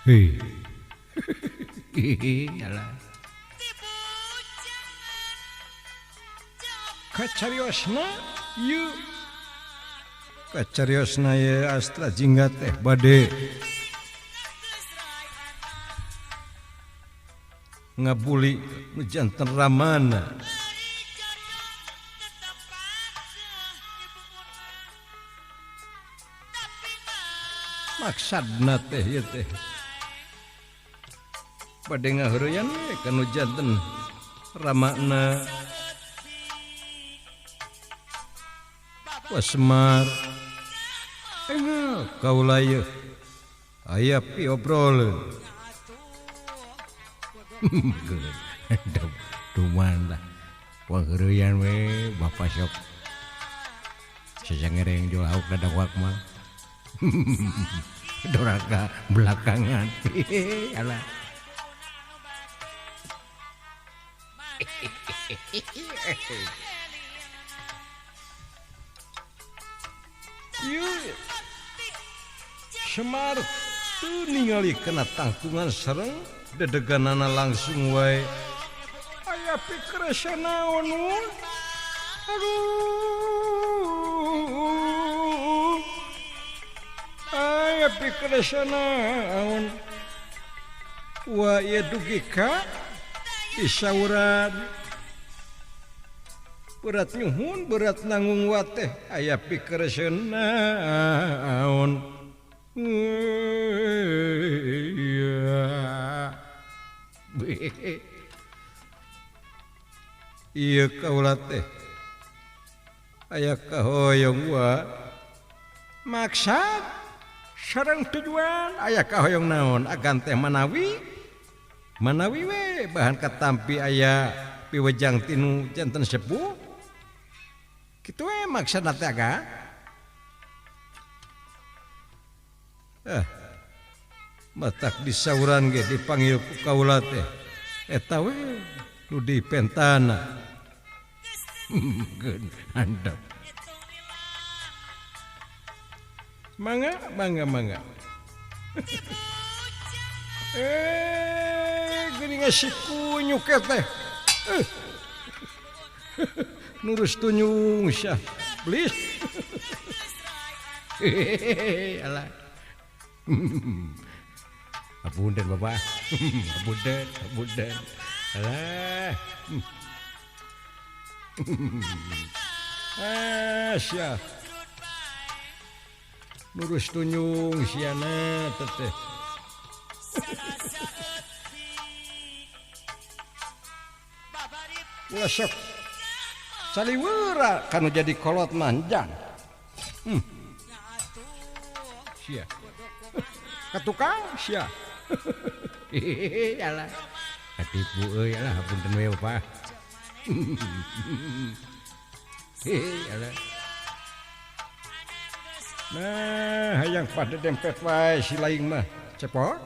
Hei. Alah. Kacariosna ieu. Kacariosna ye Astra Jingga teh bade ngabuli nu janten ramana. Maksudna teh ieu teh bade ngaheureyan we ka nu janten ramana. Wa Semar enggal kaula ieu aya piobroleun. Duman lah pangheureyan we bapak sok sasangereng jual lauk dadakwak mah. Doraka belakangan. Alah. Ieu Semar teu ningali kana tangtungan sareng dedeganana langsung wae. Aya pikeresa naon? Aduh. Aya pikeresa naon? Wa ieu dugi ka disauran. Berat nyuhun, berat nanggung wateh aya pikeresa naon. Ieu kaula teh aya kahoyong wa maksad sareng tujuan aya kahoyong naon agan teh manawi manawi we bahan katampi aya piwejang tinu janten sepuh kitu we maksudna teh aga. Matak disauran ge dipanggil ku kaula teh eta we nu dipentana. Handap. Mangga mangga mangga. Geuning si kunyuk teh. Nurus tunyung syah. Please. Alah. Apunten bapak. Apunten, apunten. Alah. Syah. Nurus tunyung siana teteh. Ulah sok saliwera kanu jadi kolot manjang. Sia. Ka tukang sia. Hehehe alah. Katipu euy alah hapunten we bapak. Hehehe alah. Nah, hayang pada dempet wae si laing mah. Cepot.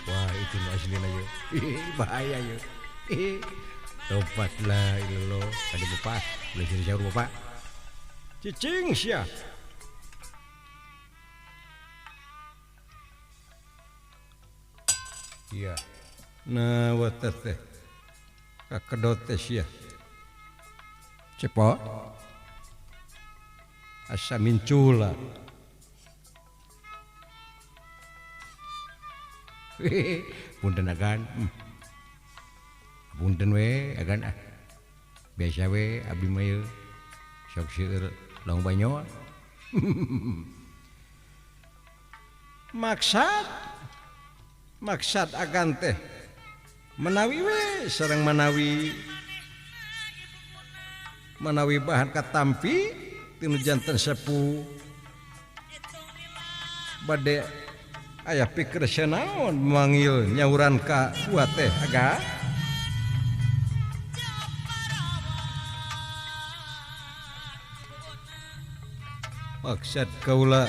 Wah, itu asli yuk. Bahaya yuk. Tobat lah lo. Tadi bapak, boleh jadi sahur bapak. Cicing sia. Iya. Nah, watet teh. Kakedot teh sia. Cepot. Asa mincula. Punten agan. Punten we agan ah. Biasa we abdi mah ieu. Sok seueur long banyo. Maksad maksad agan teh menawi we sareng manawi manawi bahan katampi tinu janten sepuh bade aya pikir naon manggil nyauran ka gua teh aga. Maksad kaula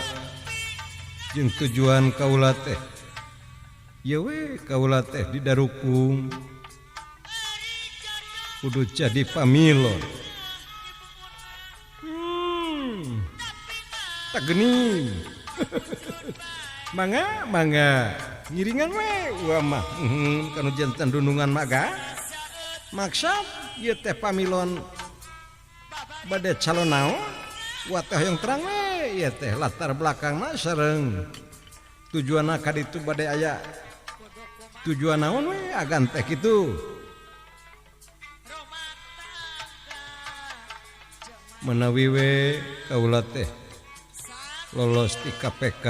jeung tujuan kaula teh ieu we kaula teh didarukung kudu jadi pamilon. Tak geuning. Mangga mangga ngiringan we uwa mah kanu jantan dunungan maga. Maksad ieu teh pamilon bade calon naon? Wa teh hoyong terang we ieu teh latar belakangna sareng tujuanna ka ditu bade aya tujuan naon we agan teh kitu. Menawi we kaula teh lolos di KPK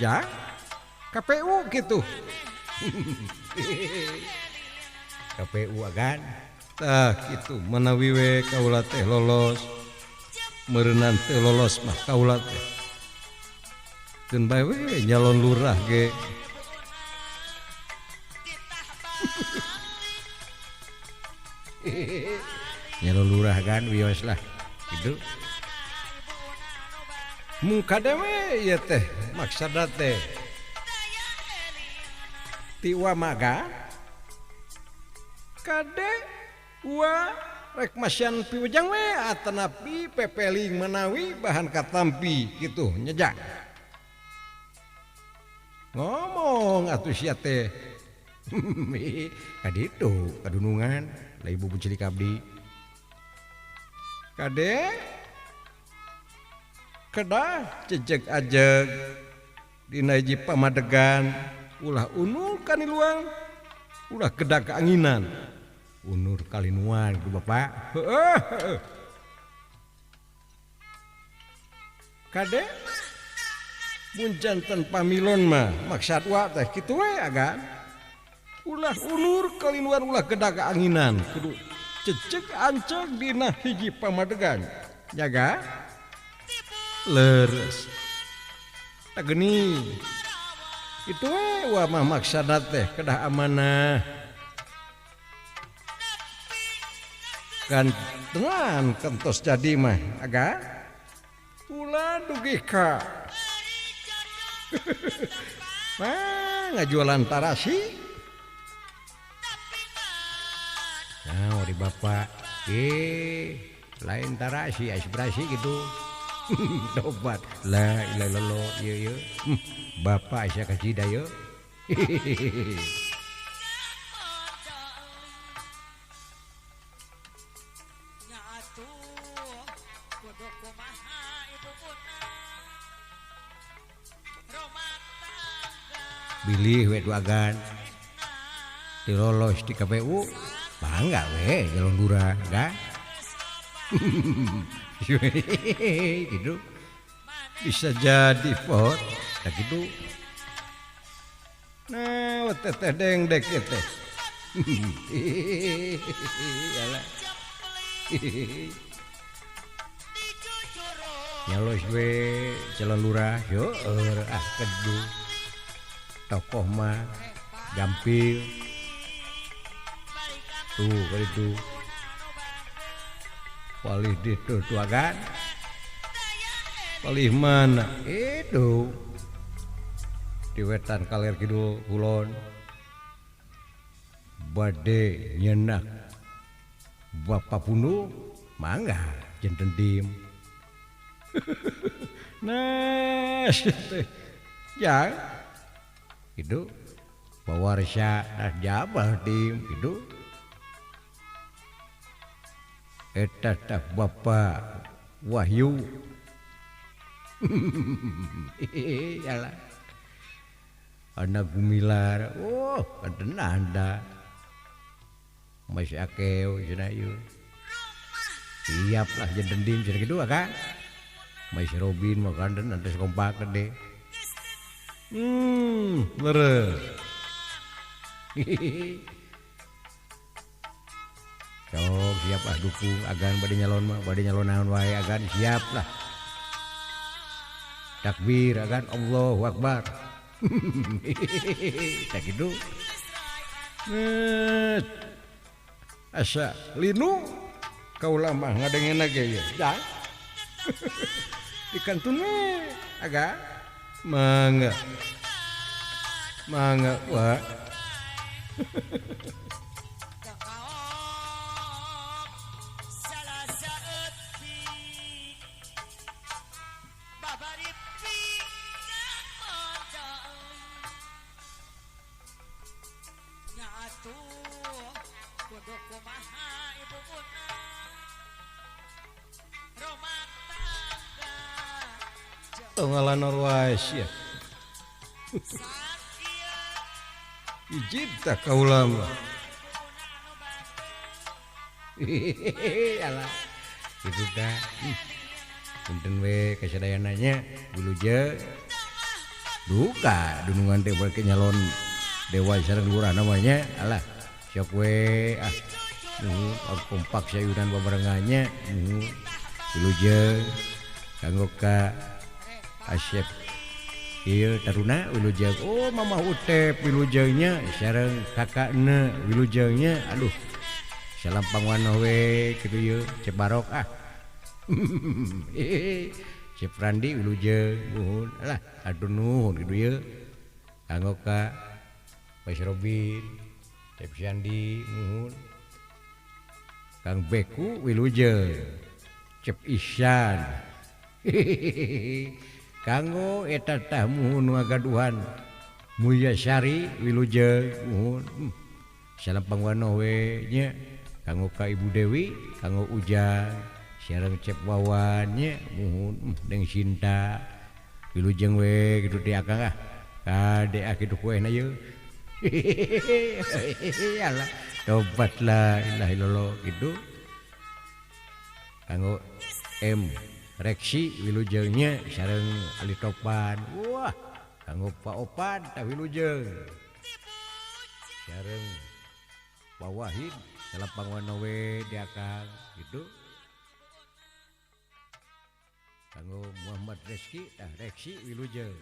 ya KPU gitu. KPU agan tah kitu menawi we kaula teh lolos meureunnan teu lolos mah kaula teh keun bae we nyalon lurah ge. Nyalon lurah kan wios lah gitu. Muka dewe ieu teh maksudna teh ti wa maga kade wa rek masian piwejang we atanapi pepeling menawi bahan katampi gitu nyejak ngomong atuh sia teh. Kaditu kadunungan lah ibu cilik abdi kade kedah jejeg ajeg dina hiji pamadegan ulah unul kaniluang ulah kedah keanginan unur kalinuan ku bapak. Heeh. Kade mun janten pamilon mah maksad wa teh kitu we agan ulah unur kalinuan ulah kedah keanginan kudu jejeg anceg dina hiji pamadegan jaga leres tak geni itu we wa mah maksadna teh kedah amanah kan tenan kentos jadi mah aga ulah dugi ka mah ngajualan tarasi. Nah di bapak lain tarasi aspirasi gitu. Tobat la ilaha illallah ieu ieu bapak sia kacida ieu. Bilih we duagan dilolos di KPU bangga we nyalon lurah ga. Gitu bisa jadi pot tak gitu. Nah teteh dengdek teh. Yalah nyalos we calon lurah yo ah kedu tokoh mah gampil tuh kali itu palih ditu tuagan palih mana itu di wetan kaler kidul kulon bade nyenak bapak punu mangga jenten tim. Nah ya itu pewarsa dah jabah tim itu eta tah bapak Wahyu. Yalah anak gumilar oh kadenan anda masih akeo cenah ieu siap lah jenten dim cenah kitu kan masih Robin mah kanden antes kompak gede. Leres. Sok siap ah dukung agan bade nyalon mah bade nyalon naon wae agan siap lah. Takbir agan Allahu Akbar. Tak kitu. Asa linu Kaula mah ngadengena ge ye. Da. Dikantun we aga. Mangga. Mangga wah. Ngalanor wae sia. Ijib tak kaula mah. Alah. Kitu tah. Punten we kasadayana wilujeng. Duka dunungan teh beuki nyalon dewa sareng lurah namanya. Alah, sok we ah. Nuhun kompak sayuran babarengannya. Nuhun. Wilujeng kanggo ka Asep ieu taruna wilujeng. Oh Mamah Utep wilujengnya sareng kakakna wilujengnya. Aduh salam pangwano we kitu ieu Cep Barok ah. Cep Randi wilujeng nuhun. Alah aduh nuhun kitu ieu kanggo ka Mas Robin, Cep Sandi nuhun. Kang Beku wilujeng, Cep Ihsan. Kanggo eta tah muhun ngagaduhan Mulyasari wilujeng muhun. Salam pangwano we nya kanggo ka Ibu Dewi, kanggo Ujang, sareng Cep Wawan nya muhun, Deng Sinta wilujeng we kitu teh akang ah. Kade ah kitu kuehna ieu. Alah tobat la ilaha illallah kitu. Kanggo M Reksi wilujengnya sareng Ali Topan. Wah, kanggo Pak Opan tah wilujeng. Sareng Pak Wahid salam pangwano we di akang gitu. Kanggo Muhammad Reski tah Reksi wilujeng.